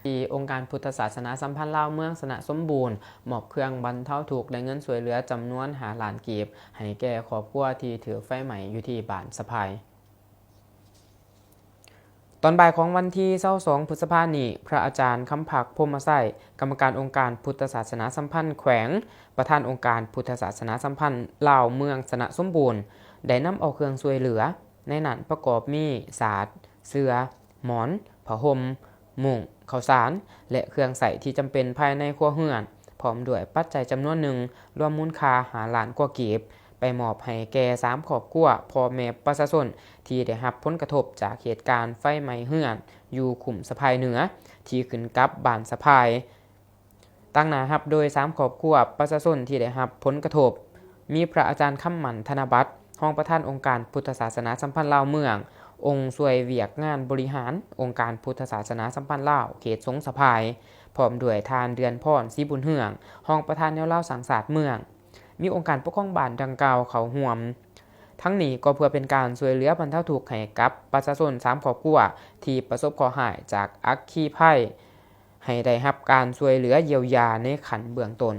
ທີ່ອົງການພຸດທະສາສະໜາສຳພັນລາວເມືອງຊະນະສົມບູນ ມອບເຄື່ອງບັນເທົາທຸກ ແລະ ເງິນຊ່ວຍເຫຼືອຈຳນວນຫ້າລ້ານກີບ ໃຫ້ແກ່ຄອບຄົວທີ່ຖືກໄຟໄໝ້ຢູ່ທີ່ບ້ານສະພາຍ. ຕອນບ່າຍຂອງວັນທີຊາວສອງ ພຶດສະພານີ້, ພະອາຈານ ຄຳພັກ ພົມມະໄຊ, ກຳມະການອົງການພຸດທະສາສະໜາສຳພັນແຂວງ, ປະທານອົງການພຸດທະສາສະໜາສຳພັນລາວເມືອງຊະນະສົມບູນ ໄດ້ນຳເອົາເຄື່ອງຊ່ວຍເຫຼືອ, ໃນນັ້ນປະກອບມີສາດ, ເສື່ອ, ໝອນ, ຜ້າຫົ່ມ, ມຸ້ງ, ເຂົ້າສານ ແລະ ເຄື່ອງໃຊ້ທີ່ຈຳເປັນພາຍໃນຄົວເຮືອນ, ພ້ອມດ້ວຍປັດໄຈຈຳນວນໜຶ່ງ, ລວມມູນຄ່າຫ້າລ້ານກວ່າກີບ, ໄປມອບໃຫ້ແກ່ສາມຄອບຄົວ, ພໍ່ແມ່ປະຊາຊົນທີ່ໄດ້ຮັບຜົນກະທົບຈາກເຫດການໄຟໄໝ້ເຮືອນຢູ່ຄຸ້ມສະພາຍເໜືອ ທີ່ຂຶ້ນກັບບ້ານສະພາຍ. ຕາງໜ້າຮັບໂດຍສາມຄອບຄົວປະຊາຊົນທີ່ໄດ້ຮັບຜົນກະທົບ, ມີພະອາຈານ ຄຳໝັ້ນ ທະນະບັດ, ຮອງປະທານອົງການພຸດທະສາສະໜາສຳພັນລາວເມືອງ, ອົງຊ່ວຍວຽກງານບໍລິຫານອົງການພຸດທະສາສະໜາສຳພັນລາວເຂດສົງສະພາຍ, ພ້ອມດ້ວຍທ່ານ ເດືອນພອນ ສີບຸນເຮືອງ, ຮອງປະທານແນວລາວສ້າງຊາດເມືອງ, ມີອົງການປົກຄອງບ້ານດັ່ງກ່າວເຂົ້າຮ່ວມ. ທັງນີ້ກໍເພື່ອເປັນການຊ່ວຍເຫຼືອບັນເທົາທຸກໃຫ້ກັບປະຊາຊົນສາມຄອບຄົວທີ່ປະສົບເຄາະຮ້າຍຈາກອັກຄີໄພ ໃຫ້ໄດ້ຮັບການຊ່ວຍເຫຼືອຢຽວຢາໃນຂັ້ນເບື້ອງຕົ້ນ.